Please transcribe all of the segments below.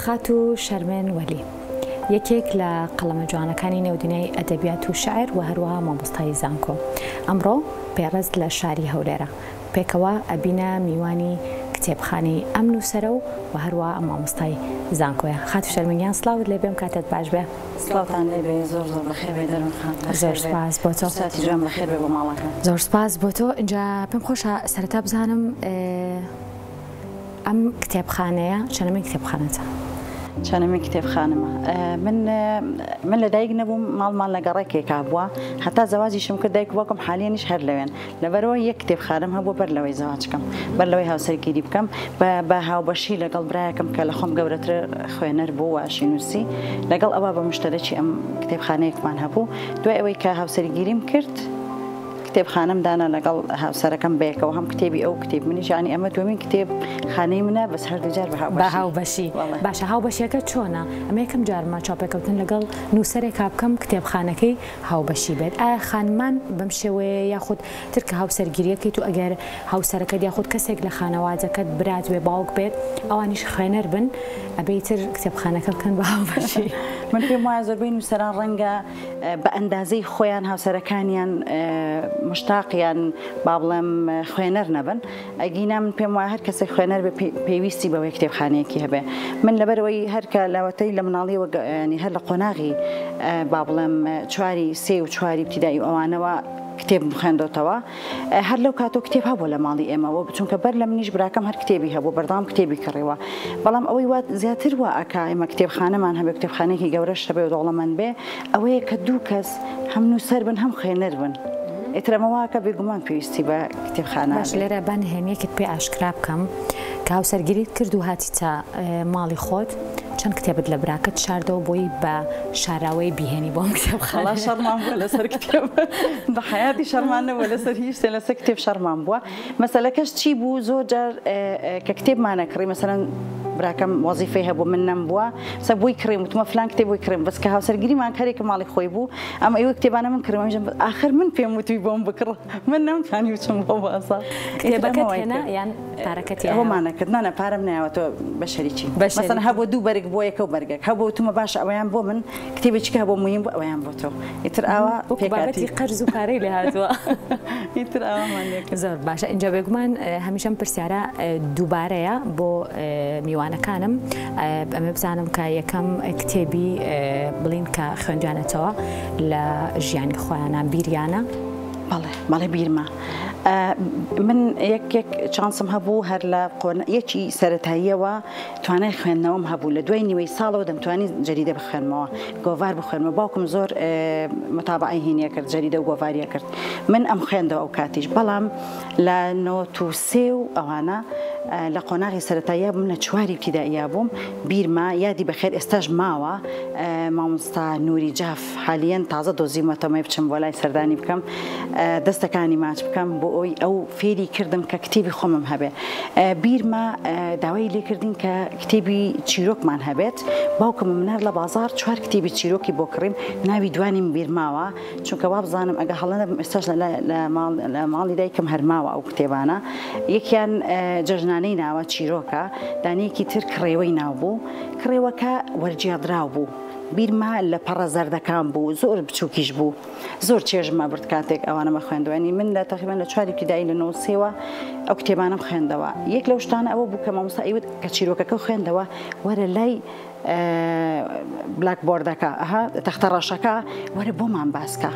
خاتوو شەرمێن وەلی یەکێک لە قەڵەمە جوانەکانی نێو دنیای ئەدەبیات و شعر و هەروەها مامۆستای زانکۆ ئەمڕۆ پێڕست لە شاری هەولێرە پێکەوە ئەبینە میوانی کتێبخانەی ئەم نووسەرە و و هەروەها ئەم مامۆستای زانکۆیە. خاتوو شەرمین گیان سڵاوت لێ بێ ئەم کاتەت باش بێ. سڵاوتان لێ بێ زۆر زۆر بەخێر بێ دەروون خان بەخێر زۆر بێ سپاس بۆ تۆ. ساتی جوان بەخێر بێ بۆ ماڵەکە. زۆر سپاس بۆ تۆ ئینجا پێم خۆشە سەرەتا بزانم ئەم کتێبخانەیە چەنەمین کتێبخانەتە؟ چەنەمین کتێبخانەمە؟ من من لە دایک نەبووم ماڵمان لە گەڕەکێکا بووە هەتا زەواجیشم کرد دایک و باوکم حالیەنیش هەر لەوێن لەبەرئەوە یەک کتێبخانەم هەبووە بەر لەوەی زەواج کەم، بەر لەوەی هاوسەرگیری بکەم، بە بە هاوبەشی لەگەڵ برایەکم کە لە خۆم گەورەترە خوێنەر بوو و ئەشینووسی، لەگەڵ ئەوا بە موشتەرەکی ئەم کتێبخانەیەکمان هەبوو. دوای ئەوەی کە هاوسەرگیریم کرد، کتێبخانەم دانا لەگەڵ هاوسەرەکەم بەیەکەوە، هەم کتێبی ئەو کتێب منیش، یانی ئەمە دووەمین کتێبخانەی منە، بەس هەردوو جار بە بە هاوبەشی. هاوبەشی. بەڵێ. باشە هاوبەشیەکە چۆنە؟ ئەمە یەکەم جارمە چاوپێکەوتن لەگەڵ نووسەرێکا بکەم کتێبخانەکەی هاوبەشی بێت ئایا خانمان بەم شێوەیە یاخود تر کە هاوسەرگیریەکەیت و ئەگەر هاوسەرەکەت یاخود کەسێک لە خانەوادەکەت برات بێ باوک بێت ئەوانیش خوێنەر بن ئەبێ ئیتر کتێبخانەکە بکەن بە هاوبەشی. من پێم وایە زۆربەی نووسەران ڕەنگە بە ئەندازەی خۆیان هاوسەرەکانیان مشتاق یان با بڵێم خوێنەر نەبن ئەگینا من پێم وایە هەر کەسێک خوێنەر بێ پێویستی بەوەی کتێبخانەیەکی هەبێ من لەبەرئەوەی هەر کە لەوەتەی لە مناڵیەوە ینی هەر لە قۆناغی با بڵێم چواری سێ و چواری ابتدایی و ئەوانەوە کتێبم خوێندۆتەوە هەر لەو کاتەوە کتێب هەبوو لە ماڵی ئێمەوە چونکە بەر لە منیش براکەم هەر کتێبی هەبوو بەردەوام کتێبی کڕیوە بەڵام ئەوەی وا زیاتر وا ئەکا ئێمە کتێبخانەمان هەبێ کتێبخانەیەکی گەورەش هەبێ و دەوڵەمەند بێ ئەوەیە کە دوو کەس هەم نووسەر بن هەم خوێنەر بن ئیتر ئەمە واکە بێگومان پێویستی بە کتێبخانە باش لێرە با نهێنیەکت پێ ئاشکرا بکەم کە هاوسەرگیریت کرد و هاتیتە ماڵی خۆت چەند کتێبت لە براکەت شاردەوە بۆی بە شاراوەی بیهێنی بۆ ئەم کتێبخانەیە؟ وەڵا شەڕمان بووە لەسەر کتێب بە حەیاتی شەڕمان نەبووە لەسەر هیچ شتێ لەسەر کتێب شەڕمان بووە مەسەلەکەش چی بوو زۆر جار کە کتێبمان ئەکڕی مەسەلەن براکەم وەزیفەی هەبوو من نەمبووە سە بۆی کڕیم وتمە فلان کتێب بۆی کڕیم بەس کە هاوسەرگیریمان کەرێکە ماڵی خۆی بوو ئەم ئەوە کتێبانە من کڕیم ئەمیش ئاخر من پێم وتوی بۆم بکڕ من نەمتوانی بچم بۆ بازاڕ کتێبەکەت هێنا یان پارەکەت یاوە؟ ئەوەمان نەکرد نا نا پارەم نایەوە تۆ بە شەریکی مەسەلەن هەبوو دوو بەرگ بۆ یەکە و بەرگێک هەبوو وتومە باشە ئەوەیان بۆ من کتێبێکی کە هەبوو موهیم بوو ئەوەیان بۆ تۆ ئیتر ئاوا وەکو بابەتی قەرز و پارەی لێ هاتووە. ئیتر ئاوامان لێ کرد. زۆر باشە ئینجا بێگومان هەمیشە ئەم پرسیارە دووبارەیە بۆ میوانەکانم ئەمە بزانم کە یەکەم کتێبی بڵین کە خوێندویانەتەوە لە ژیانی خۆیانە بیریانە؟ بەڵێ بەڵێ بیرمە من یەک یەک چانسم هەبوو هەر لە قۆن یەکی سەتاییەوە توانای خوێندنەوەم هەبوو لە دوای نیوەی ساڵەوە دەمتوانی جەریدە بخوێنمەوە گۆڤار بخوێنمەوە باوکم زۆر متابعەی هینیە کرد جەریدە و گۆڤاریە کرد من ئەم خوێندەوە ئەو کاتیش بەڵام لە نۆت و سێ و ئەوانە لە قۆناغی سەرەتاییا بووم لە چواری ابتدائیا بووم بیرمە یادی بەخێر ئێستاش ماوە مامۆستا نوری جاف حالیەن تازە دۆزیومەتەوە مەی بچم بۆ لای سەردانی بکەم دەستەکانی ماچ بکەم بۆ ئەوی ئەو فێری کردم کە کتێبی خۆمم هەبێ بیرمە داوای لێکردین کە کتێبی چیرۆکمان هەبێت باوکم منار لە بازار چوار کتێبی چیرۆکی بۆ کڕیم ناوی دوانیم بیرماوە چونکە وابزانم ئەگە هەڵە نەبم ئێستاش لە ماڵی دایکم هەرماوە ئەو کتێبانە یەکیان جەژنانەی ناوە چیرۆکە دانەیەکی تر کڕێوەی ناو بوو کڕێوەکە وەرگێڕدراو بوو بیرمە لە پەڕە زەردەکان بوو زۆر بچووکیش بوو زۆر چێژم ئەبرد کاتێک ئەوانەمە خوێندەوە یانی من لە تەقریبەن لە چواری ابتدایی لە نۆسێوە ئەو کتێبانەم خوێندەوە یەک لەو شتانە ئەوە بوو کە مامۆستا ئەیوت کە چیرۆکەکە خوێندەوە وەرە لای بلاک بۆردەکە ئەها تەختە ڕەشەکە وەرە بۆمان باسکە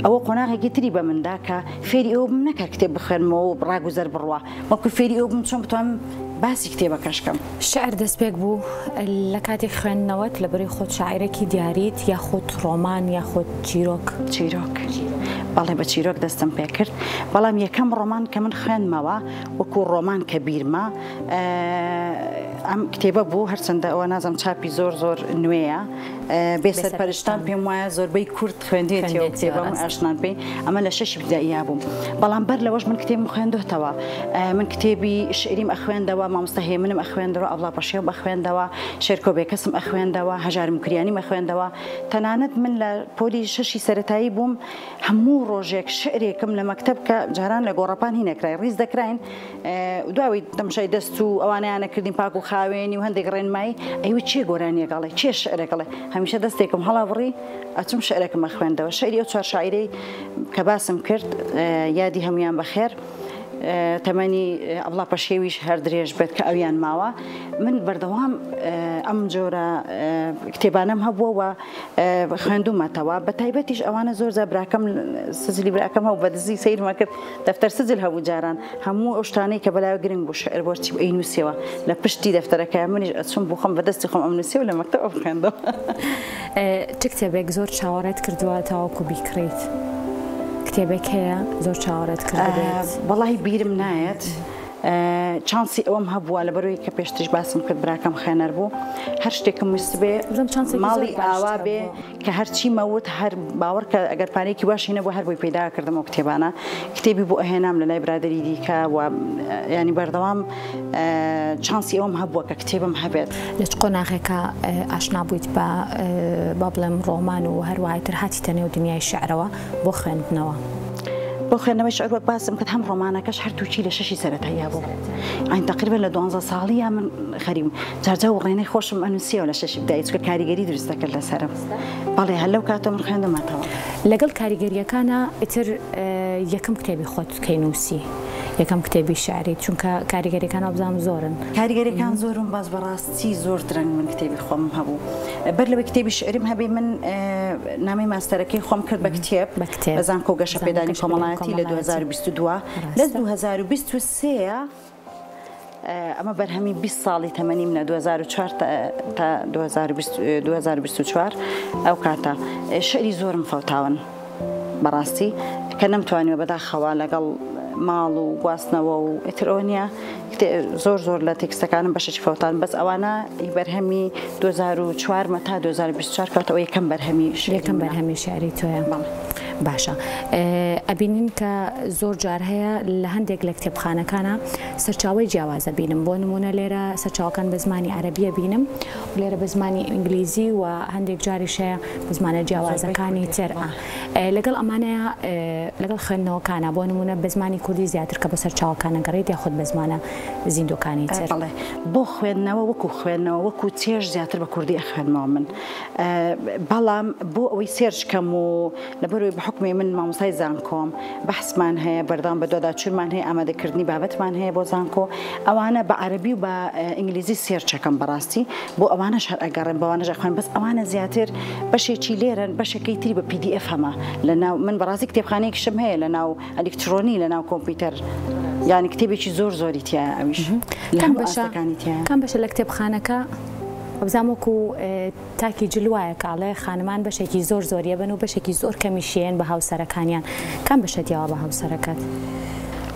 ئەوە قۆناغێکی تری بە مندا کە فێری ئەوە بم نەکە کتێب بخوێنمەوە و ڕاگوزەر بڕوا بەڵکو فێری ئەوە بم چۆن بتوانم باسی کتێبەکەش کەم. شیعر دەستپێک بوو لە کاتی خوێندنەوەت لەبەرەی خۆت شاعیرێکی دیاریت یاخود ڕۆمان یاخود چیرۆک؟ چیرۆک بەڵێ بە چیرۆک دەستم پێکرد بەڵام یەکەم ڕۆمان کە من خوێندمەوە وەکو ڕۆمان کە بیرمە ئەم کتێبە بوو هەرچەندە ئەوە نازم چاپی زۆر زۆر نوێیە. بێ سەرپەرشتان پێم وایە زۆربەی کورد خوێندێتیەوە کتێبەم ئاشنان پێی ئەمە لە شەشی ابتدائیە بووم بەڵام بەر لەوەش من کتێبم خوێندوتەوە من کتێبی شعریم ئەخوێندەوە مامۆستا هێمنم ئەخوێندەوە ئەوڵا پەشێو ئەخوێندەوە شێرکۆ بێکەسم ئەخوێندەوە هەژار موکریانیم ئەخوێندەوە تەنانەت من لە پۆلی شەشی سەرەتایی بووم هەموو ڕۆژێک شعرێکم لە مەکتەب کە جاران لە گۆڕەپان هی نەکرای ڕیز دەکراین دواوی تەمشای دەست و ئەوانەیانە کردین پاک و خاوێنی و هەندێک ڕێنمایی ئەیوت چێ گۆرانیەک ئەڵێ چێ شعرێک ئەڵێ هەمیشە دەستێکم هەڵابڕی ئەچم شعرێکم ئەخوێندەوە شعری ئەو چوار شاعیرەی کە باسم کرد یادی هەمویان بەخێر تەمەنی ئەبڵا پەشێویش هەر درێژ بێت کە ئەویان ماوە من بەردەوام ئەم جۆرە کتێبانەم هەبووە و خوێندومەتەوە بە تایبەتیش ئەوانە زۆر جار براکەم سجلی براکەم هەبوو بە دزی سەیرمە کرد دەفتەر سجل هەبوو جاران هەموو ئەو شتانەی کە بەلایەوە گرنگ بوو شعر بۆ چی بوو ئەینووسیەوە لە پشتی دەفتەرەکە منیش ئەچوم بۆ خۆم بە دەستی خۆم ئەمنووسیەوە لە مەکتەب ئەمخوێندەوە. چ کتێبێک زۆر چاوەڕێت کردووە تاوەکو بیکڕیت؟ کتێبێک هەیە زۆر چاوەڕێت کردبێت؟ وەڵاهی بیرم نایەت. چانسی ئەوەم هەبووە لەبەرەوەی کە پێشتریش باسم کرد براکەم خوێنەر بوو هەر شتێکم ویستبێ ماڵی ئاوا بێ کە هەرچی مەوت هەر باوەڕ کە ئەگەر پارێکی باشی نەبوو هەر بۆی پەیدا کردم ئەو کتێبانە کتێبی بۆ ئەهێنام لە لای برادری دیکە و ینی بەردەوام چانسی ئەوم هەبووە کە کتێبم هەبێت. لە چ قۆناغێکا ئاشنا بوویت بە با بڵێم ڕۆمان و هەروایتر هاتیتە نێو دنیای شیعرەوە؟ بۆ خوێندنەوە. بۆ خوێندنەوەی شعر وەک باسم کرد هەم ڕۆمانەکەش هەردووکی لە شەشی سەرەتاییا بوو یانی تەقریبەن لە دوانزە ساڵییا من خەریک بووم جارجا وڕێنەی خۆشم ئەنووسیەوە لە شەشی بدایی چونکە کاریگەری دروست دەکرد لەسەرم بەڵێ هەر لەو کاتەوە من خوێندومەتەوە. لەگەڵ کاریگەرییەکانا ئیتر یەکەم کتێبی خۆت کەی نووسی؟ یەکەم کتێبی شعریت چونکە کاریگەریەکان وابزانم زۆرن. کاریگەریەکان زۆرن بەس بەڕاستی زۆر درەنگ من کتێبی خۆمم هەبوو بەر لەوەی کتێبی شعریم هەبێ من نامەی ماستەرەکەی خۆم کرد بە کتێب بە زانکۆ گەشەپێدانی کۆمەڵایەتی لە 2022 لە 2023 ئەمە بەرهەمی 20 ساڵی تەمەنی منە 2004 تا 2024 ئەو کاتە شعری زۆرم فەوتاون. بەڕاستی کە نەمتوانیوە بەداخەوە لەگەڵ ماڵ و گواستنەوە و ئیتر ئەوە نییە زۆر زۆر لە تێکستەکانم بەشێکی فەوتان بەس ئەوانە بەرهەمی 2004 مە تا 2024 کاتەوە یەکەم بەرهەمی یەکەم بەرهەمی شعری تۆیە باشە ئەبینین کە زۆر جار هەیە لە هەندێک لە کتێبخانەکانە سەرچاوەی جیاوازە بینم بۆ نمونە لێرە سەرچاوەکان بە زمانی عەرەبیە بینم و لێرە بە زمانی ئینگلیزی و هەندێک جاریش هەیە بە زمانە جیاوازەکانی تر لەگەڵ ئەمانەیە لەگەڵ خوێندنەوەکانە بۆ نمونە بە زمانی کوردی زیاتر کە بە سەرچاوەکان ئەگەڕێیت یاخود بە زمانە زیندووەکانی تر؟ بەڵێ بۆ خوێندنەوە وەکو خوێندنەوە وەکو چێژ زیاتر بە کوردی ئەخوێنمەوە من بەڵام بۆ ئەوەی search کەم و لەبەرئەوەی بە حوکمی من مامۆستای زانکۆم بەحسمان هەیە بەردەوام بەدواداچوونمان هەیە ئامادەکردنی بابەتمان هەیە بۆ زانکۆ ئەوانە بە عەرەبی و بە ئینگلیزی search ئەکەم بەڕاستی بۆ ئەوانەش هەر ئەگەڕێم بەوانەش ئەخوێنم بەس ئەوانە زیاتر بەشێکی لێرەن بەشەکەی تری بە PDF هەمە لە ناو من بەڕاستی کتێبخانەیەکیشم هەیە لە ناو ئەلیکترۆنی لە ناو کۆمپیوتەر یانی کتێبێکی زۆر زۆری تیایە ئەویش لە کام هەموو بەشە ئاستەکانی تیایە. کام بەشە لە کتێبخانەکە وەبزانم وەکو تاکی جل وایە کە ئەڵێ خانمان بەشێکی زۆر زۆر یەبەن و بەشێکی زۆر کەمیش یەن بە هاوسەرەکانیان کام بەشەت یاوە بە هاوسەرەکەت؟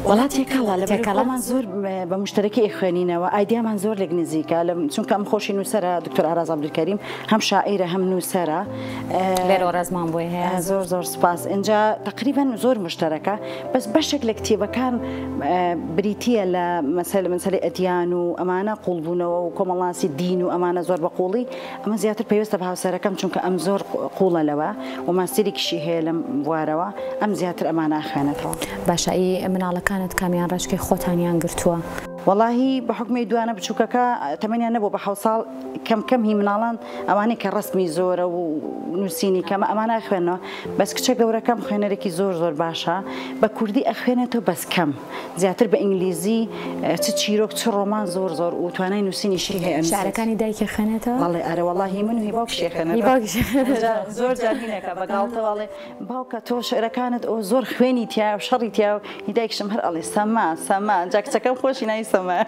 وەڵا تێکەڵە لەبەر خۆمان زۆر بە مشتەرەکی ئەیخوێنینەوە ئایدیامان زۆر لێک نزیکە چونکە ئەم خۆشی نووسەرە دکتۆر ئاراز عەبدولکەریم هەم شاعیرە هەم نووسەرە لێرەوە ڕێزمان بۆی هەیە زۆر زۆر سپاس ئینجا تقریبا زۆر مشتەرەکە بەس بەشێک لە کتێبەکان بریتییە لە مەسەلە مەسەلەی ئەدیان و ئەمانە قوڵبوونەوە و کۆمەڵناسی دین و ئەمانە زۆر بە قوڵی ئەمە زیاتر پەیوەستە بە هاوسەرەکەم چونکە ئەم زۆر قوڵە لەوە و ماستێریکیشی هەیە لەم بوارەوە ئەم زیاتر ئەمانە ئەخوێنێتەوە. باشە ئی مناڵەکانت کامیان ڕێچکەی خۆتانیان گرتووە؟ وەڵاهی بە حوکمی دوانە بچوکەکە تەمەنیان نەبووە بە حەوت ساڵ کەم کەم هی مناڵان ئەوانەی کە ڕەسمی زۆرە و نووسینی کەمە ئەمانە ئەخوێنەوە بەس کچە گەورەکەم خوێنەرێکی زۆر زۆر باشە بە کوردی ئەخوێنێتەوە بەس کەم زیاتر بە ئینگلیزی چ چیرۆک چ ڕۆمان زۆر زۆر و توانای نووسینیشی هەیە ئەنووسێت. شعرەکانی دایکی ئەخوێنێتەوە؟ بەڵێ ئەرێ وەڵا هی من و هی باوکیشی ئەخوێنێتەوە. هی باوکیشی ئەخوێنێتەوە. زۆر جار هینەکە بە گاڵتەوە ئەڵێ باوکە تۆ شعرەکانت ئەوە زۆر خوێنی تیایە و شەڕی تیایە و هی دایکیشم هەر ئەڵێ سەما سەما جا کچەکەم خۆشی ناوی سەمایە.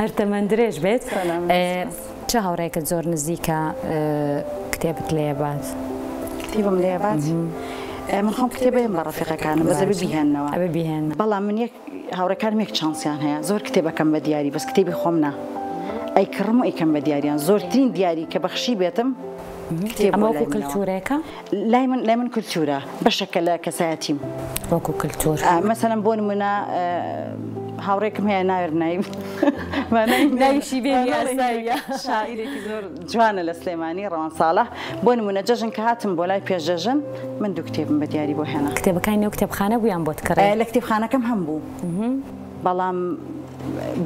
هەر تەمەن درێژ بێت. چ هاوڕێیەکت زۆر نزیکە کتێبت لێ بات؟ کتێبم لێ بات؟ من خۆم کتێب ئەیەم بە ڕەفیقەکانم بەس ئەبێ بیهێننەوە. ئەبێ بیهێنن. بەڵام من یەک هاوڕێکانم یەک چانسیان هەیە زۆر کتێب ئەکەم بە دیاری بەس کتێبی خۆم نا ئەیکڕم و ئەیکەم بە دیاریان زۆرترین دیاری کە بەخشی بێتم. کتێب ئەمە وەکو کلتورێکە؟ لای من لای من کلتورە بەشەکە لە کەسایەتیم. وەکو کلتور. مەسەلەن بۆ نمونە هاوڕێکم هەیە ناوێر نایم ناویشی بێنی ئاساییە. شاعیرێکی زۆر جوانە لە سلێمانی ڕەوان ساڵح بۆ نمونە جەژن کە هاتم بۆ لای پێش جەژن من دوو کتێبم بە دیاری بۆ هێنا. کتێبەکانی نێو کتێبخانە بوو یان بۆت کڕی؟ لە کتێبخانەکەم هەم بوو بەڵام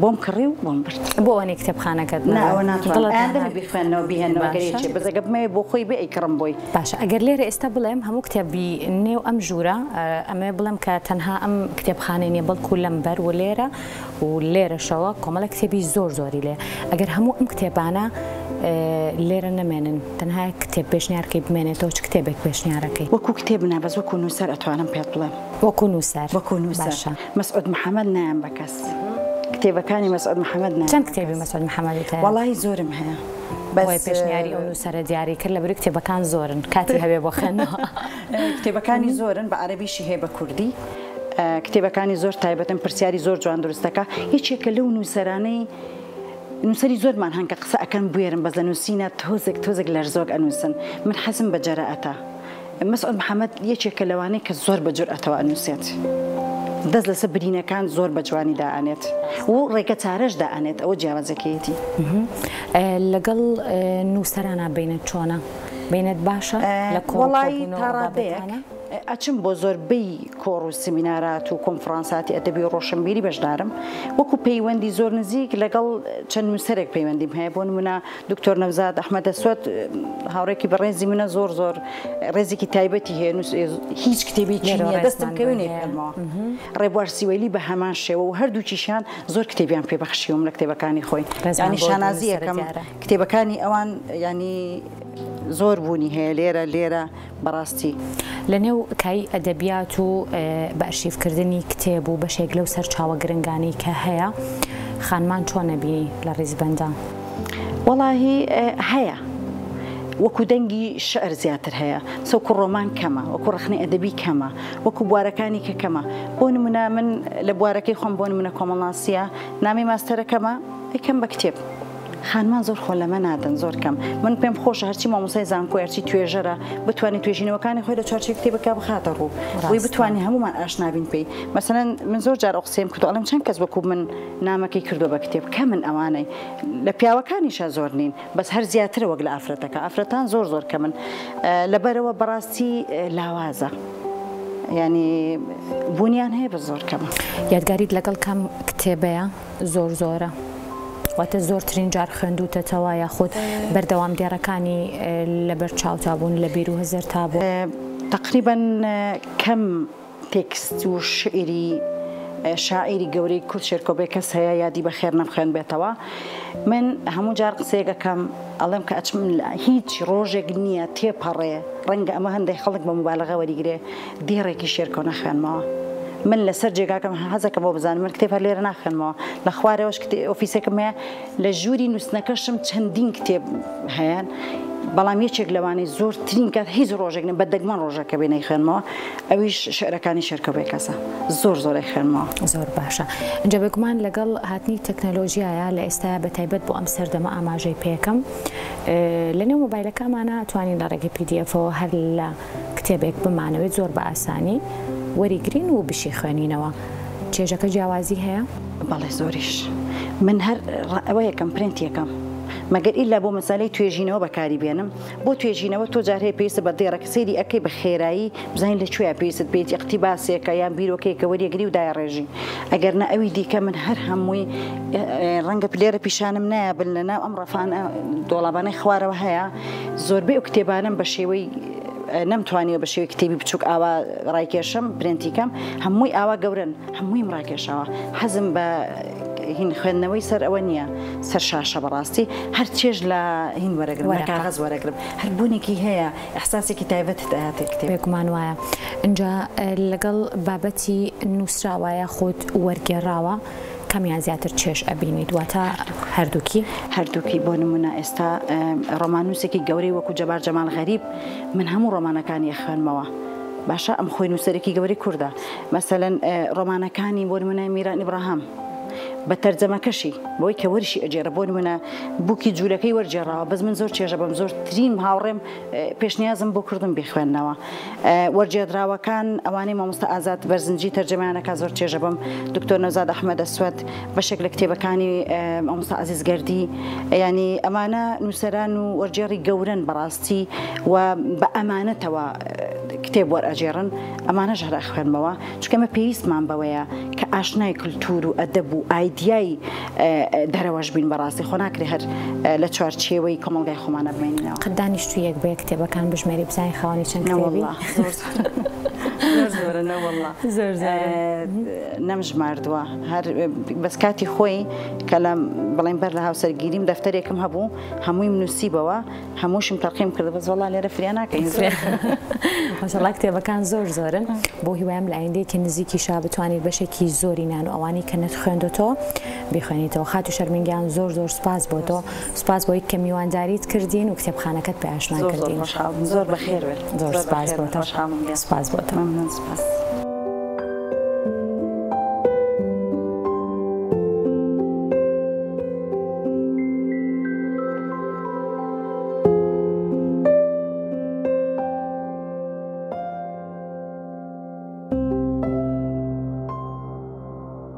بۆم کڕی و بۆم برد. بۆ ئەوەنەی کتێبخانەکەت نا ئەوە ناتوانم ئایندەمە بیخوێننەوە بیهێننەوە گەر یەکێ بەس ئەگەر بمەوێ بۆ خۆی بێ ئەیکڕم بۆی. باشە ئەگەر لێرە ئێستا بڵێم هەموو کتێبی نێو ئەم ژوورە ئەمەوێ بڵێم کە تەنها ئەم کتێبخانەی نیە بەڵکو لەم بەر و لێرە و لێرەشەوە کۆمەڵە کتێبی زۆر زۆری لێ ئەگەر هەموو ئەم کتێبانە لێرە نەمێنن تەنها یەک کتێب پێشنیارکەی بمێنێتەوە چ کتێبێک پێشنیارەکەی؟ وەکو کتێب نا بەس وەکو نووسەر ئەتوانم پێت بڵێم. وەکو نووسەر وەکو نووسەر باشە. مەسعود محەمەد نایەم بە کەس کتێبەکانی مەسعود محەمەد نایەم چەند بە کتێبی کەس. مەسعود محەمەدت هەیە؟ وەڵاهی زۆرم هەیە بەس. بۆیە پێشنیاری ئەو نووسەرە دیاری کرد لەبەرئەوەی کتێبەکان زۆرن کاتی هەبێ بۆ خوێندنەوە. کتێبەکانی زۆرن بە عەرەبیشی هەیە بە کوردی کتێبەکانی زۆر تایبەتن پرسیاری زۆر جوان دروست دەکا یەکێکە لەو نووسەرانەی نووسەری زۆرمان هەن کە قسە ئەکەن بوێرن بەس لە نووسینا تۆزێک تۆزێک لەرزۆک ئەنووسن من حەزم بە جەرائەتە مەسعود محەمەد یەکێکە لەوانەی کە زۆر بە جورئەتەوە ئەنووسێت دەست لەسەر برینەکان زۆر بە جوانی دائەنێت و ڕێگە چارەش دائەنێت ئەوە جیاوازەکەیەتی. لەگەڵ نووسەرانا بەینت چۆنە؟ بەینت باشە لە کۆڕ و وەڵایی کۆبوونەوە تا و ڕادەیەک بابەتانە؟ ئەچم بۆ زۆربەی کۆڕ و سمینارات و کۆنفرانساتی ئەدەبی و ڕۆشنبیری بەشدارم وەکو پەیوەندی زۆر نزیک لەگەڵ چەند نووسەرێک پەیوەندیم هەیە بۆ نمونە دکتۆر نەوزاد ئەحمەد ئەسوەد هاوڕێکی بەڕێزی منە زۆر زۆر ڕێزێکی تایبەتی هەیە هیچ کتێبێکی نییە دەستم کەوێ نەیخوێنمەوە ڕێبوار سیوەیلی بە هەمان شێوە و هەردووکیشیان زۆر کتێبیان پێ بەخشیوم لە کتێبەکانی خۆی یانی شانازیەکەم کتێبەکانی ئەوان یانی زۆر بوونی هەیە لێرە لێرە بەڕاستی. لە نێو کایی ئەدەبیات و بە ئەرشیفکردنی کتێب و بەشێک لەو سەرچاوە گرنگانەی کە هەیە، خانمان چۆن ئەبینی لە ڕیزبەندا؟ وەڵاهی هەیە. وەکوو دەنگی شیعر زیاتر هەیە. وەکوو ڕۆمان کەمە، وەکوو ڕەخنەی ئەدەبی کەمە، وەکوو بوارەکانی کە کەمە. بۆ نموونە من لە بوارەکەی خۆم بۆ نموونە کۆمەڵناسییە، نامەی ماستەرەکەمە ئەیکەم بە کتێب. خانمان زۆر خۆ لەمە نادەن زۆر کەم من پێم خۆشە هەرچی مامۆستای زانکۆی هەرچی توێژەرە بتوانێت توێژینەوەکانی خۆی لە چوارچێوەی کتێبێکا بخاتە ڕوو بۆی بتوانین هەموومان ئاشنا بین پێی مەسەلەن من زۆر جار ئەو قسەیەم کردووە ئەڵێم چەند کەس وەکوو من نامەکەی کردووە بە کتێب کەمن ئەوانەی لە پیاوەکانیشا زۆر نین بەس هەر زیاترە وەک لە ئافرەتەکە ئافرەتان زۆر زۆر کەمن لەبەرەوە بەڕاستی لاوازە یانی بوونیان هەیە بەس زۆر کەمە. یادگاریت لەگەڵ کام کتێبەیە؟ زۆر زۆرە واتە زۆرترین جار خوێندووتەتەوە یاخود بەردەوام دێڕەکانی لەبەر چاوتا بوون لە بیر و هزرتا بوون؟ تەقریبەن کەم تێکست و شیعری شاعیری گەورەی کورد شێرکۆ بێکەس هەیە یادی بەخێر نەمخوێندبێتەوە. من هەموو جار قسەیەک ئەکەم ئەڵێم کە ئەچم هیچ ڕۆژێک نییە تێپەڕێ ڕەنگە ئەمە هەندێک خەڵک بە موبالەغە وەریگرێ دێڕێکی شێرکۆ نەخوێنمەوە من لەسەر جێگاکەم حەزەکەم بۆ بزانم من کتێب هەر لێرە ناخوێنمەوە لە خوارەوەش ئۆفیسێکم هەیە لە ژووری نووسنەکەشم چەندین کتێب هەیە بەڵام یەکێک لەوانەی زۆرترین کات هیچ ڕۆژێک نە بە دەگمەن ڕۆژەکە بێ نەیخوێنمەوە ئەویش شعرەکانی شێرکۆ بێکەسە زۆر زۆر ئەیخوێنمەوە. زۆر باشە ئینجا بێگومان لەگەڵ هاتنی تەکنەلۆژیایە لە ئێستایا بە تایبەت بۆ ئەم سەردەمە ئاماژەی پێکەم لەنێو مۆبایلەکامانا توانین لە ڕێگەی PDF ەوە هەر لە کتێبێک بمانەوێت زۆر بە ئاسانی وەریگرین و بشیخوێنینەوە چێژەکە جیاوازی هەیە؟ بەڵێ زۆریش من هەر ئەوە یەکەم پرینت یەکەم مەگەر ئیلا بۆ مەسالەی توێژینەوە بەکاری بێنم بۆ توێژینەوە تۆ جار هەیە پێویستە بە دێڕێک سەیری ئەکەی بە خێرایی بزانین لە کوێیا پێویستت پێیەتی ئیقتیباسێکە یان بیرۆکەیەکە وەریەگری و دایەڕێژی ئەگەر نا ئەوی دیکە من هەر هەمووی ڕەنگە لێرە پیشانم نایە بن لە ناو ئەم ڕەفانە دۆڵابانەی خوارەوە هەیە زۆربەی ئەو کتێبانەم بە شێوەی نەمتوانیوە بە شێوەی کتێبی بچووک ئاوا ڕایکێشم پرێنتی کەم هەمووی ئاوا گەورەن هەموویم ڕاکێشاوە حەزم بە هین خوێندنەوەی سەر ئەوە نییە سەر شاشە بەڕاستی هەر چێژ لە هین وەرەگرم لە کاغەز وەرەگرم هەر بوونێکی هەیە ئیحساسێکی تایبەتت ئەیاتێ کتێب. بێگومان وایە ئینجا لەگەڵ بابەتی نووسراوە یاخود وەرگێڕاوە کامیان زیاتر چێژ ئەبینیت واتە هەردووکی؟ هەردووکی بۆ نموونە ئێستا ڕۆماننووسێکی گەورەی وەکوو جەبار جەمال غەریب من هەموو ڕۆمانەکانی ئەخوێنمەوە باشە ئەم خۆی نووسەرێکی گەورەی کوردە مەسەلەن ڕۆمانەکانی بۆ نموونە میران ئیبراهام. بە تەرجەمەکەشی بەوەی کە وەرشی ئەگێڕێ بۆ نمونە بووکی جوولەکەی وەرگێڕاوە بەس من زۆر چێژە بەم زۆرترین هاوڕێم پێشنیازم بۆ کردم بیخوێننەوە وەرگێڕدراوەکان ئەوانەی مامۆستا ئازاد بەرزنجی تەرجەمەیان ئەکا زۆر چێژە بم دکتۆر نەوزاد ئەحمەد ئەسوەد بەشێک لە کتێبەکانی مامۆستا عەزیز گەردی یانی ئەمانە نووسەران و وەرگێڕی گەورەن بەڕاستی و بە ئەمانەتەوە کتێب وەرئەگێڕن ئەمانەش هەر ئەخوێنمەوە چونکە ئێمە پێویستمان بەوەیە کە ئاشنای کلتور و ئەدەب و ئایدیای دەرەوەش بین بەڕاستی خۆ ناکرێ هەر لە چوارچێوەی کۆمەڵگای خۆمانە بمێنینەوە. قەت دانیشتوویەک بە یەک کتێبەکان بژمێری بزانی خاوەنی چەند کتێبی؟ نەوەڵڵا زۆر زۆر زۆرە نەوەڵڵا زۆر زۆرە نەمژماردووە هەر بەس کاتی خۆی کە لە بڵێن بەر لە هاوسەرگیریم دەفتەرێکم هەبوو هەموویم نووسیبەوە هەمووشم تەرقیم کرد بەس وەڵا لێرە فریا ناکەین ماشاءاللە کتێبەکان زۆر زۆرن بۆ هیوایم لە ئایندەیەکی نزیکیشا بتوانیت بەشێکی زۆری نان و ئەوانەی کە نەتخوێندۆتەوە بیخوێنیتەوە خاتوو شەرمین گیان زۆر زۆر سوپاس بۆ تۆ سوپاس بۆی کە میوانداریت کردین و کتێبخانەکەت پێ ئاشنا زۆر زۆر کردین خۆشحاڵ بووم زۆر بەخێر بێن زۆر زۆر سوپاس بەخێر بۆ بێن تۆ خۆشحاڵم گیان سوپاس بۆ تۆ مەمنون سوپاس.